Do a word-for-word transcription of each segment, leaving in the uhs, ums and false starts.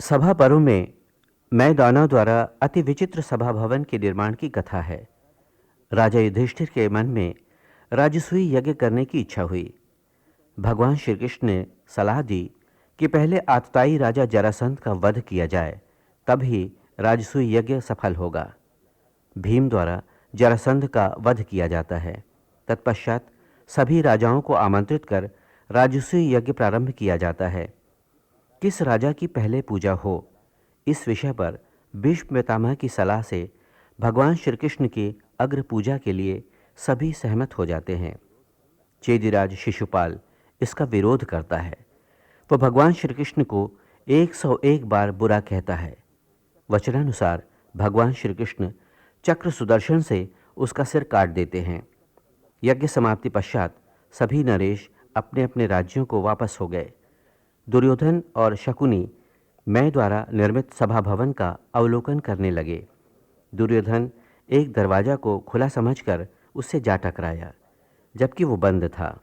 सभा पर्व में मैं दानव द्वारा अति विचित्र सभा भवन के निर्माण की कथा है। राजा युधिष्ठिर के मन में राजसूय यज्ञ करने की इच्छा हुई। भगवान श्री कृष्ण ने सलाह दी कि पहले आततायी राजा जरासंध का वध किया जाए, तब ही राजसूय यज्ञ सफल होगा। भीम द्वारा जरासंध का वध किया जाता है। तत्पश्चात सभी राजाओं को आमंत्रित कर राजसूय यज्ञ प्रारंभ किया जाता है। किस राजा की पहले पूजा हो, इस विषय पर भीष्म पितामह की सलाह से भगवान श्री कृष्ण की अग्र पूजा के लिए सभी सहमत हो जाते हैं। चेदिराज शिशुपाल इसका विरोध करता है। वह भगवान श्री कृष्ण को एक सौ एक बार बुरा कहता है। वचनानुसार भगवान श्री कृष्ण चक्र सुदर्शन से उसका सिर काट देते हैं। यज्ञ समाप्ति पश्चात सभी नरेश अपने अपने राज्यों को वापस हो गए। दुर्योधन और शकुनी मैं द्वारा निर्मित सभा भवन का अवलोकन करने लगे। दुर्योधन एक दरवाजा को खुला समझकर उससे जा टकराया, जबकि वो बंद था।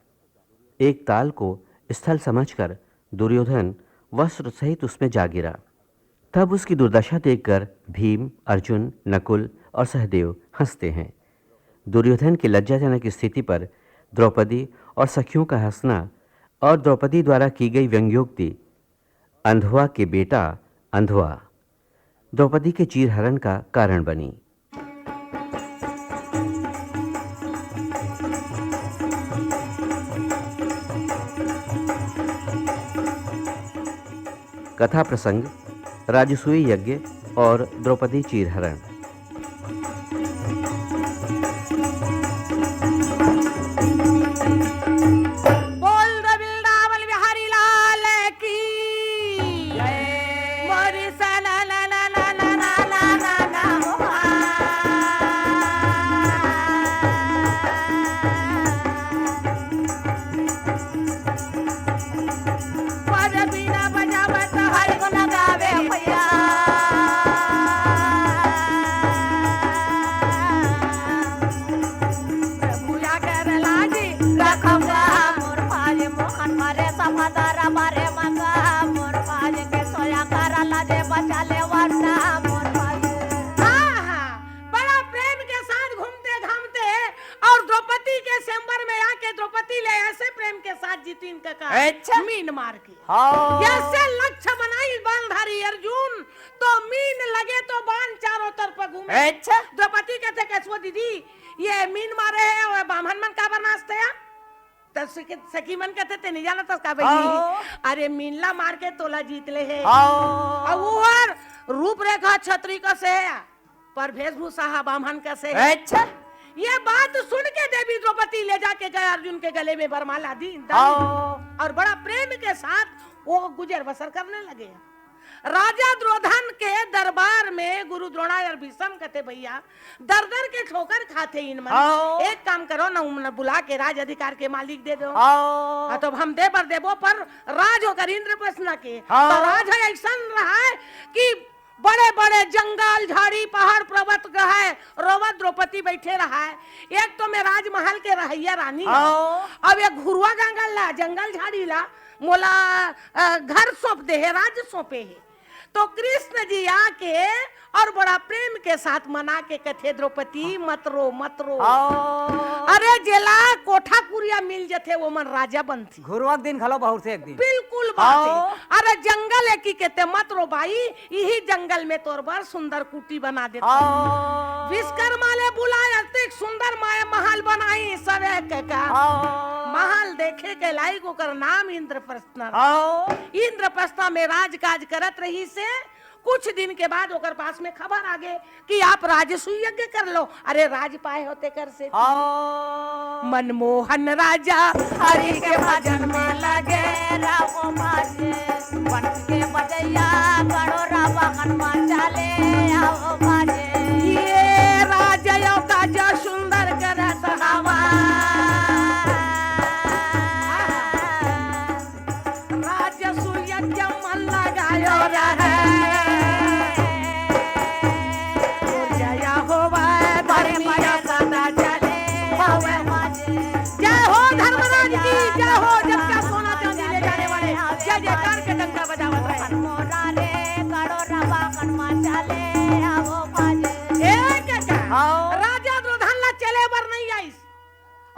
एक ताल को स्थल समझकर दुर्योधन वस्त्र सहित उसमें जा गिरा। तब उसकी दुर्दशा देखकर भीम, अर्जुन, नकुल और सहदेव हंसते हैं। दुर्योधन की लज्जाजनक स्थिति पर द्रौपदी और सखियों का हंसना और द्रौपदी द्वारा की गई व्यंग्योक्ति, "अंधवा के बेटा अंधवा," द्रौपदी के चीरहरण का कारण बनी। कथा प्रसंग, राजसूय यज्ञ और द्रौपदी चीरहरण। बोल रे वृंदावन बिहारी लाल की। मोरी सा ना ना ना ना ना ना ना ना ना हो। पर बीना बजावत हर गुण गावे भैया। पूजा कर लाजी रखम गा मोर पाज मोहन मारे समदार मारे मंगा मोर पाज के सोया कर लाजे बचा ले वरना मोर पाज। हाँ, हाँ, बड़ा प्रेम के साथ घूमते घामते और द्रौपदी के स्वयंवर में आके द्रौपदी ले ऐसे प्रेम के साथ जीतिन का का अच्छा। मीन मार के। हाँ। ऐसे लक्ष्य बनाई बाणधारी अर्जुन, तो मीन लगे तो बाण चारों तरफ घूमे। अच्छा। द्रौपदी कहते, "कैसो दीदी, ये मीन मारे है और बाम्हन मन काबर नाचते हैं?" तो सखी, सखी मन कहते, "ते नहीं जाना तो का बहिनी? हाँ। अरे मीन ला मार के तोला जीत ले है।" हाँ। और वो हर रूपरेखा छत्री कस है, पर वेशभूषा हा बाम्हन कस है। अच्छा। ये बात सुन के देवी द्रौपदी ले जाके गए अर्जुन के गले में वरमाला दी, डाली। हाँ। और बड़ा प्रेम के साथ वो गुजर बसर करने लगे। राजा दुर्योधन के दरबार में गुरु द्रोणा और भीष्म कहते, "भैया, दर दर के ठोकर खाथे इन मन। हाँ। एक काम करो ना, उमन बुला के राज अधिकार के मालिक दे दो।" हाँ। हाँ, तो हम दे बर देबो, पर राज होकर इंद्रप्रस्थ के। हाँ। तो राज है ऐसा रहा है कि बड़े-बड़े जंगल, झाड़ी, पहाड़, पर्वत गहे, रोवत द्रौपदी बैठे रहा है। एक तो मैं राजमहल के रहैया रानी हूँ। हाँ। अब एक घुरुवा गांगल ला, जंगल झाड़ी ला, मोला, अ, घर सौंप दे है, राज सौंपे है। तो कृष्ण जी आके और बड़ा प्रेम के साथ मना के कथे, "द्रौपदी, मत रो, मत रो।" हाँ। अरे, जेला कोठा कुरिया मिल जथे, वो मन राजा बनथे। घुरुवा के दिन घलो बहुत से एक दिन। बिल्कुल बात है। हाँ। अरे जंगल है की कहते मत रो भाई, यही जंगल में तोर बर सुंदर कुटी बना देता हूँ। हाँ। विश्वकर्मा ले बुलाए, अतिक सुंदर माया महल बनाई सवे के का। हाँ। महल देखे के लायक ओकर नाम इंद्रप्रस्थ। हाँ। इंद्रप्रस्थ में राजकाज करत रही से कुछ दिन के बाद ओकर पास में खबर आ गए कि आप राजसूय यज्ञ कर लो। अरे राज पाए होते कर से। हाँ। मनमोहन राजा हरि के भजन में लगे रहो बाजे, बंसी के बजैया गड़ोरा वाहन में चले आओ बाजे। ये राज यो काज सुंदर करत हवा। राजसूय यज्ञ मन लगायो रहे। जय होवे धर्म के सदा चले होवे। जय हो धर्मराज की, जय हो जग का सोना चांदी ले जाने वाले। जय जयकार के डंका बजावत रहे। हाँ। राजा दुर्योधन ला चले बर नहीं आइस।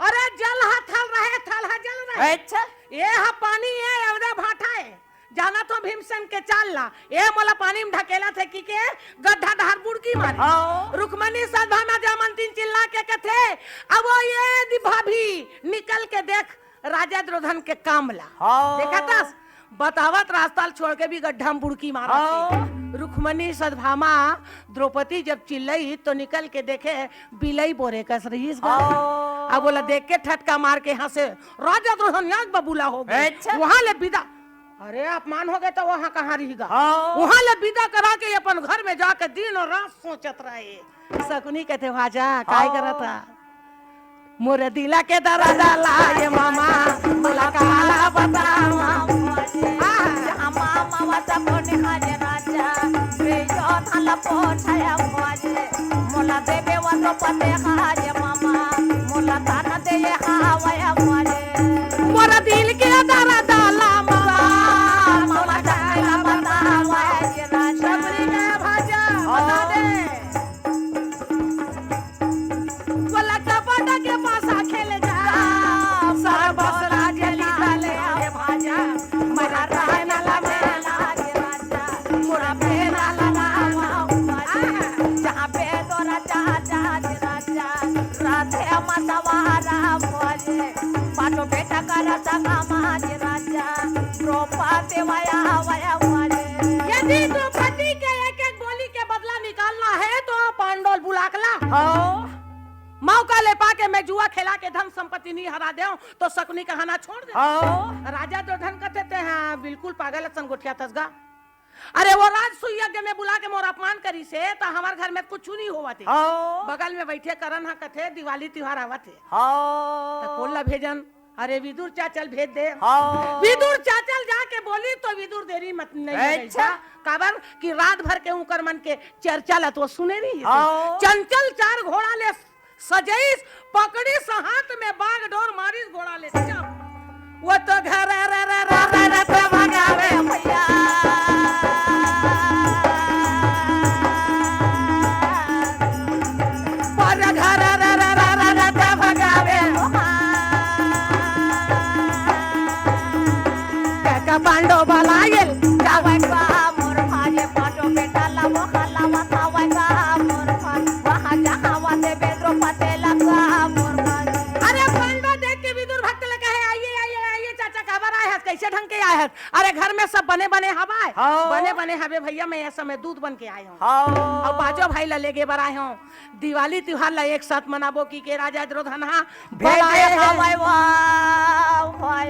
अरे जल ह थल रहे, थल ह जल रहे। अच्छा। ये ह पानी, ये एवरे भाटा हे। जाना तो भीमसेन के चाल ला, ये मोला पानी में ढकेलत हे कि के गड्ढा डहर बुड़की मारे। हाँ। रुक्मणी सद्भामा जामंतिन चिल्ला के कथे, अब वो ये दि भाभी निकल के देख राजा दुर्योधन के काम ला। हाँ। देखा तस, बतावत रास्ता ल छोड़ के भी गड्ढा में बुड़की मारत हे। हाँ। रुक्मणी सद्भामा द्रौपदी जब चिल्लई तो निकल के देखे बिलई बोरे कस रहिस गा। हाँ। अब ओला देख के ठटका मार के हंसे, राजा दुर्योधन याग बबूला हो गे। अच्छा। वहां ले बिदा, अरे अपमान हो गे तो वहां कहां रहिगा। हाँ। वहां ले बिदा करा के अपन घर में जाके दिन और रात सोचत रहे। शकुनी कथे, भाजा काय हाँ। करत हा? मोर दिल के दर्द ला ये मामा, मोला काला बतावा। आहा। जहाँ मामा वता कोने हाजे राजा, वे यो थाला पोछाया मुआजे। मोला देवे वतो पते हाजे मामा, मोला ताना दे ये हावया मुआजे। मोर दिल के दर्द ला मामा, मोला काला बतावा ये राजा। शबरी का भाजा, बता दे। गोला कपड़ा के पासा खेले जा, सारा बसरा के निकाले आवे भाजा, मरा रहे ना लगे लागे राजा, मोरा पे ना लगा हुआ, जहाँ पे तो राजा, राजा, राजा, राधे मसवारा बोले, पाटो बेटा का राजा का माज राजा, द्रौपदी वया, वया, वया। यदि द्रौपदी के एक एक बोली के बदला निकालना है तो पांडोल बुलाकला। हाँ। मौका ले पाके मैं जुआ खेला के धन संपत्ति नहीं हरा देव, तो शकुनी कहना छोड़ दे। हाँ। राजा दुर्योधन कहते थे, हाँ, बिल्कुल पागल असन गोठिया तसगा। अरे वो राजसूय यज्ञ में बुला के मोर अपमान करिस हे, त हमर घर में कुछु नहीं होवत हे। हाँ। बगल में बैठे करन ह कथे, दिवाली तिहार आवत हे। हाँ। त कोन ला भेजन? अरे विदुर चाचा ल भेज दे। हाँ। विदुर चाचा ल जाके बोली तो विदुर देरी मत नहीं अच्छा। करेगा। काबर कि रात भर के उकर मन के चर्चा ला तो सुने नहीं हे। हाँ। चंचल चार घोड़ा ले सजइस, पकड़िस हाथ में बागडोर, मारिस घोड़ा ले चाप। वो तो घर रे रे रे रे रे रे ते भगावे भैया। पर घर रे रे रे रे रे ते भगावे। काका पांडो बलायल, जावे का मोर भाई, पांडो बेटा लावा, खालावा खावा का मोर भाई। वहाँ जहाँ वाते बेद्रो पते लगा मोर भाई। अरे पांडो देख के विदुर भक्त ले कहे, आइए, आइए, आइए चाचा, काबर आए हस, कैसे ढंग के आए हस? अरे घर में सब बने बने हवाए। हाँ। बने बने हवे भैया, मैं ये समय दूत बन के आए हूँ। हाँ। अउ पांचों भाई ला लेगे बर आए हूँ। दिवाली तिहार ला एक साथ मनाबो कि के राजा दुर्योधन हा भेजे बलाए हे। हवय, वाह, वाह।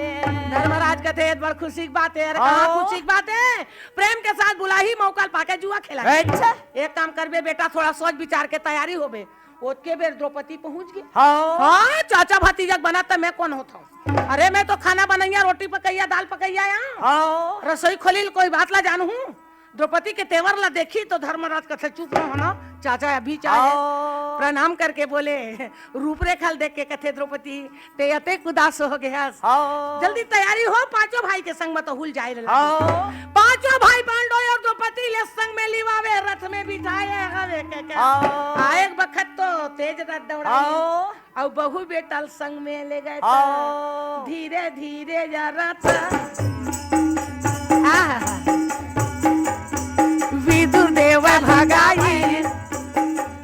धर्मराज कथे, "बड़ खुशी के बात हे।" अरे, कहाँ हाँ। खुशी के बात हे? प्रेम के साथ बुलाही, मौका ल पाके जुआ खेला। अच्छा। एक काम करबे बेटा, थोड़ा सोच विचार के तैयारी होबे। ओतके बेर द्रौपदी पहुंच गे। हाँ। हाँ, चाचा भतीजा के बनत त मैं कोन होत हूँ? अरे, मैं तो खाना बनैया, रोटी पकैया, दाल पकैया यहाँ। हाँ। रसोई खोली ल कोई बात ला जानहूँ। द्रौपदी के तेवर ला देखी तो धर्मराज कथे, "चुप रहो ना, चाचा अभी चाहे हाँ। प्रणाम करके बोले।" रूपरेखा ल देख के कथे, "द्रौपदी, ते अतेक उदास हो गे हस। हाँ। जल्दी तैयारी हो, पांचों भाई के संग म तो हुल जाए ला।" हाँ। पांचों भाई पांडव अउ द्रौपदी ले संग में लिवावे, रथ में बिठाए हवे के का। हाँ। आए बखत तो तेज रथ दौड़ाए। हाँ। अउ बहू बेटा ल संग में ले गए त हाँ। धीरे धीरे जरत। आहा। विदुर देव भगाई।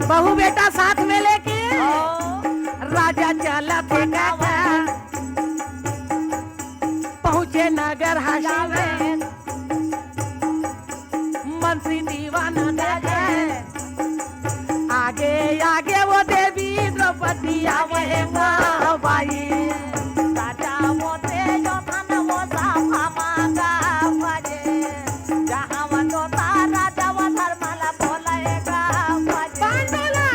बहू बेटा साथ में लेके हाँ। राजा चलत हे काका। पहुँचे नगर हसी में। मंत्री दीवाना देखे। आगे आगे वो देवी द्रौपदी आवे माँ बाई। राजा वो तेजो धन वो साफा मांगा भजे। जहाँ वो तो तारा जवा धर्मला बोलेगा भजे। पांडोला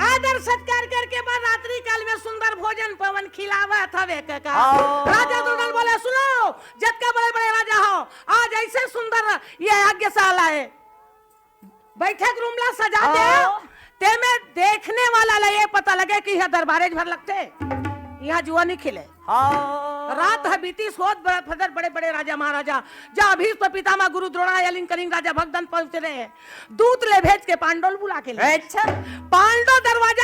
आदर सत्कार करके बाद रात्रि काल में सुंदर भोजन पवन खिलावत हवे काका। हाँ। राजा दुर्योधन बोले, "सुनो, जतका बड़े बड़े राजा हो, आज ऐसे सुंदर ये यज्ञशाला हे, बैठक रूम ला सजा दे, हाँ। तेमे देखने वाला ला ये पता लगे कि यहाँ दरबारे भर लगथे, यहाँ जुआ नहीं खेले।" हाँ। रात ह बीतिस होत बड़ा फदर बड़े बड़े राजा महाराजा, जा भीष्म पितामह गुरु द्रोणायलिंग कलिंग राजा भगदंत पहुंच रहे हैं, दूत ले भेज के पांडो ल बुला के ले। अच्छा। पांडो दरवाजा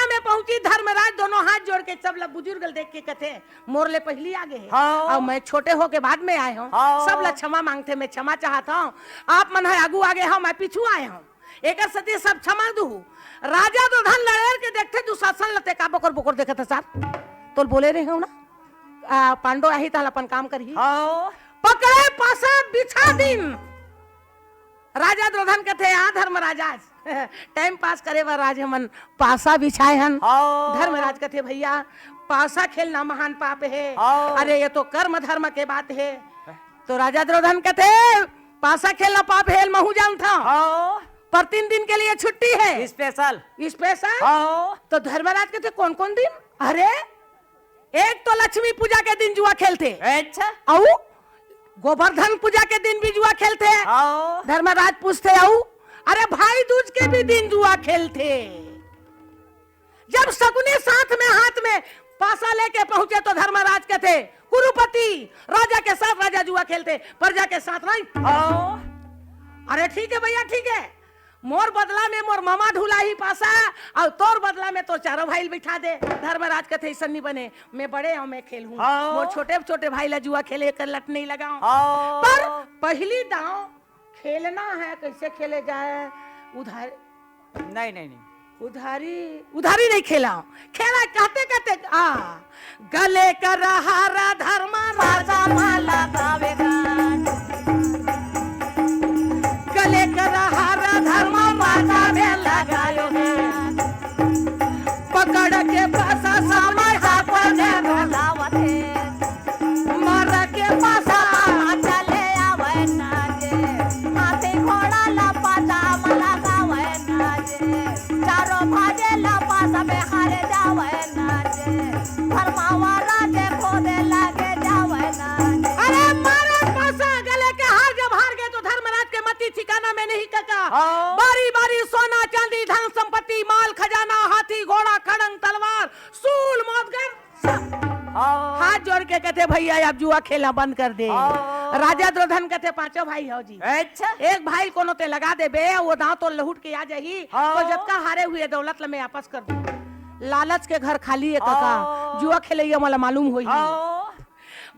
दोनों हाथ जोड़ के सब ला बुजुर्ग ल देख के कथे, "मोर ले पहिली आगे हे, हाँ। अउ मैं छोटे होके बाद में आए हंव।" हाँ। सब ला क्षमा मांगथे, "मैं क्षमा चाहत हंव, आप मन ह आगू आगे हव, मैं पीछू आए हंव।" एकर सेती सब क्षमा दुहू। राजा दुर्योधन लड़ेर के देखथे दुशासन ल, "ते का बोकर बोकर देखत हस सार? तोल बोले रहे हंव ना, आ, पांडो आही त अपन काम करही।" हाँ। पकड़े पासा बिछा दिन। राजा दुर्योधन कथे, "आ धर्मराज, आज टाइम पास करे बर आज हमन पासा बिछाए हन।" हाँ। धर्मराज कथे, "भैया, पासा खेलना महान पाप हे। हाँ। अरे, ये तो कर्म धर्म के बात हे।" तो राजा दुर्योधन कथे, "पासा खेलना पाप हे, महूं जानथंव।" हाँ। पर तीन दिन के लिए छुट्टी हे। स्पेशल। स्पेशल? हाँ। तो धर्मराज कथे, "कौन कौन दिन?" अरे, एक तो लक्ष्मी पूजा के दिन जुआ खेलथे। अच्छा। अउ गोवर्धन पूजा के दिन भी जुआ खेलथे। हाँ। धर्मराज पूछथे, "अउ?" "अरे, भाई दूज के भी दिन जुआ खेलथे।" जब शकुनी साथ में हाथ में पासा लेके पहुंचे तो धर्मराज कथे, "कुरुपति, राजा के साथ राजा जुआ खेलथे, प्रजा के साथ नहीं।" हाँ। "अरे ठीक हे भैया, ठीक हे, मोर बदला में मोर ममा ढुलाही पासा, अउ तोर बदला में तोर चारों भाई ल बिठा दे।" धर्मराज कथे, "अइसन नी बने, मैं बड़े हंव, मैं खेलहूं। हाँ। मोर छोटे छोटे भाई ला जुआ खेले कर लत नहीं लगाओ।" हाँ। पर पहिली दांव खेलना हे, कइसे खेले जाए? उधार नहीं, नहीं, नहीं। उधारी, उधारी नहीं खेला। खेला कहते कहते, आ, गले कर हारा धर्मा राजा माला गावेगा। गले कर हारा धर्मा राजा में लगायो है। पकड़ के पासा सामने हाथ में बोलावत है। मारा के पासा चले आवे ना जे, हाथी घोड़ा ला पाछा में लगावे ना जे, चारों भाजे ला पासा में हारे जावे ना जे, धर्मावा राजे खोदे लागे जावे ना जे। अरे मारे पासा गले के हार, जब हार गए तो धर्मराज के मती ठिकाना में नहीं कका। हाँ। बारी बारी सोना चांदी धन संपत्ति माल खजाना हाथी घोड़ा खड़ंग तलवार सूल मोदगर हाँ। हाथ जोड़ के कथे, "भैया, अब जुआ खेलना बंद कर दे।" हाँ। राजा दुर्योधन कथे, "पांचों भाई हव जी। अच्छा। एक भाई कोनो ते लगा देबे, वो दांव तो लहुट के आ जाही, हाँ। तो जतका हारे हुए दौलत ल मैं वापस कर दूं।" लालच के घर खाली हे कका, हाँ। जुआ खेलइया मन ला मालूम होही। हाँ।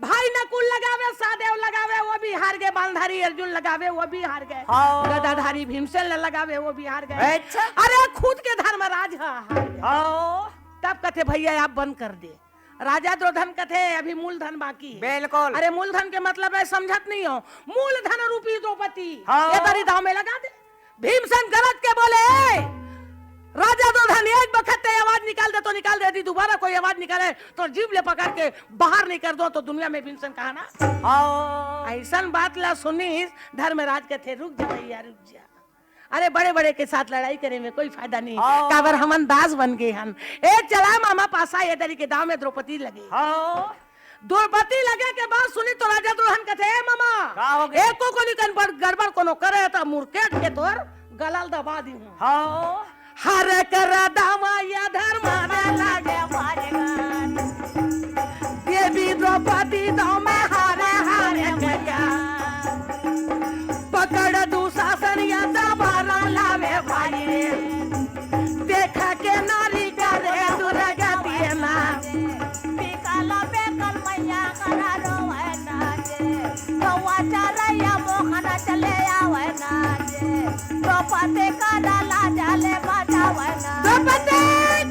भाई नकुल लगावे, सहदेव लगावे, वो भी हार गए, बाणधारी अर्जुन लगावे, वो भी हार गए, हाँ। गदाधारी भीमसेन ल लगावे, वो भी हार गए। अच्छा। अरे खुद के धर्मराज ह हार गए। हाँ। तब कथे, "भैया, आप बंद कर दे।" राजा दुर्योधन कथे, "अभी मूलधन बाकी हे।" बिल्कुल। अरे मूलधन के मतलब हे, समझत नहीं हो, मूलधन रूपी द्रौपदी हाँ। ये दरी दांव में लगा दे। भीमसेन गरज के बोले, "ए, राजा दुर्योधन, एक बखत ते आवाज निकाल दे तो निकाल दे, यदि दोबारा कोई आवाज निकाले तो जीभ ले पकड़ के बाहर नहीं कर दो तो दुनिया में भीमसेन कहा ना।" हाँ। अइसन बात ला सुनिस धर्मराज कथे, "रुक जा भैया, रुक जा।" अरे बड़े बड़े के साथ लड़ाई करे में कोई फायदा नहीं। हाँ। काबर हमन दास बन गए हन। ए चला मामा पासा ये दरी के दांव में द्रौपदी लगे। हाँ। द्रौपदी लगे के बात सुनी तो राजा दुर्योधन कथे, "ए मामा, का हो गया? एको कोनी कन पर गड़बड़ कोनो करे त मुरकेट के तोर गला ल दबा दिहूं।" हाँ। हर कर दामा या धर्मा दे लागे भाईगन। देवी द्रौपदी दांव में हारे हारे भैया। पकड़ दुशासन या दबारा लावे भाई रे। देखा के नारी करे दुर्गति ना। बेकल बेकल मैया करा रोवे ना जे। गौवा चरैया मोहन चले आवे ना जे। द्रौपदी करा लाजा ले बचावे ना। द्रौपदी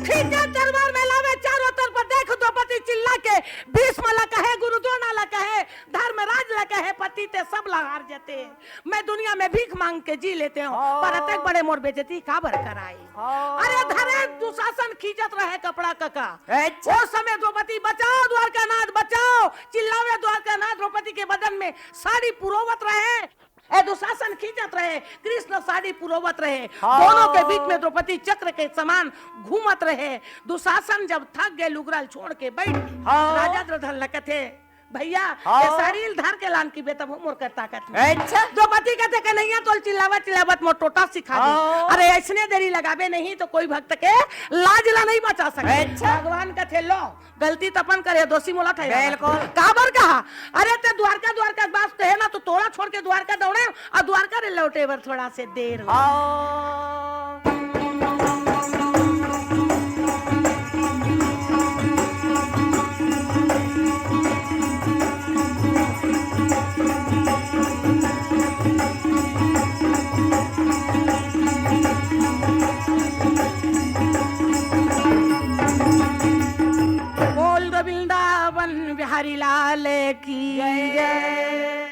खींचे तलवार में लावे चारों तरफ देख द्रौपदी चिल्ला के भीष्म ला कहे, गुरु द्रोण ला कहे, धर्मराज ला कहे, "पति ते सब ला हार जते। मैं दुनिया में भीख मांग के जी लेते हंव, हाँ। पर अतेक बड़े मोर बेइज्जती काबर कराए?" हाँ। अरे धरे दुशासन खींचत रहे कपड़ा कका। अच्छा। ओ समय द्रौपदी, "बचाओ द्वारकानाथ, बचाओ।" चिल्लावे द्वारकानाथ, द्रौपदी के बदन में साड़ी पुरोवत रहे। ए दुशासन खींचत रहे, कृष्ण साड़ी पुरोवत रहे। हाँ। दोनों के बीच में द्रौपदी चक्र के समान घूमत रहे। दुशासन जब थक गए, लुगरा ल छोड़ के बैठ गए। हाँ। राजा दुर्योधन ल कथे, "भैया, हाँ। ये साड़ी ल धर के लान की बेटा, वो मोर कर ताकत नहीं।" अच्छा। द्रौपदी कथे, "कन्हैया तोल चिल्लावत चिल्लावत मोर टोटा सिखा दे।" हाँ। अरे अइसने देरी लगाबे नहीं तो कोई भक्त के लाज ला नहीं बचा सके। अच्छा। भगवान कथे, "लो, गलती त अपन करे, दोषी मोला ठहराना।" बिल्कुल। काबर कहा? अरे ते द्वारका, द्वारका के बात कहे ना तो तोला छोड़ के द्वारका दौड़े अउ द्वारका ले लौटे बर थोड़ा से देर हो। हाँ। लाल की जय।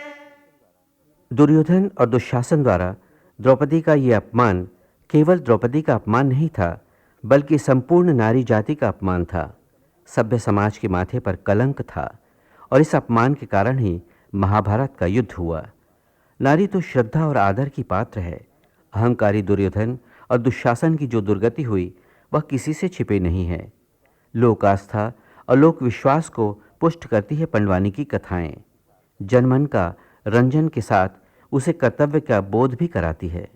दुर्योधन और दुशासन द्वारा द्रौपदी का ये अपमान केवल द्रौपदी का अपमान नहीं था, बल्कि संपूर्ण नारी जाति का अपमान था। सभ्य समाज के माथे पर कलंक था और इस अपमान के कारण ही महाभारत का युद्ध हुआ। नारी तो श्रद्धा और आदर की पात्र है। अहंकारी दुर्योधन और दुशासन की जो दुर्गति हुई, वह किसी से छिपी नहीं है। लोक आस्था और लोक विश्वास को पुष्ट करती है पंडवानी की कथाएं। जनमन का रंजन के साथ उसे कर्तव्य का बोध भी कराती है।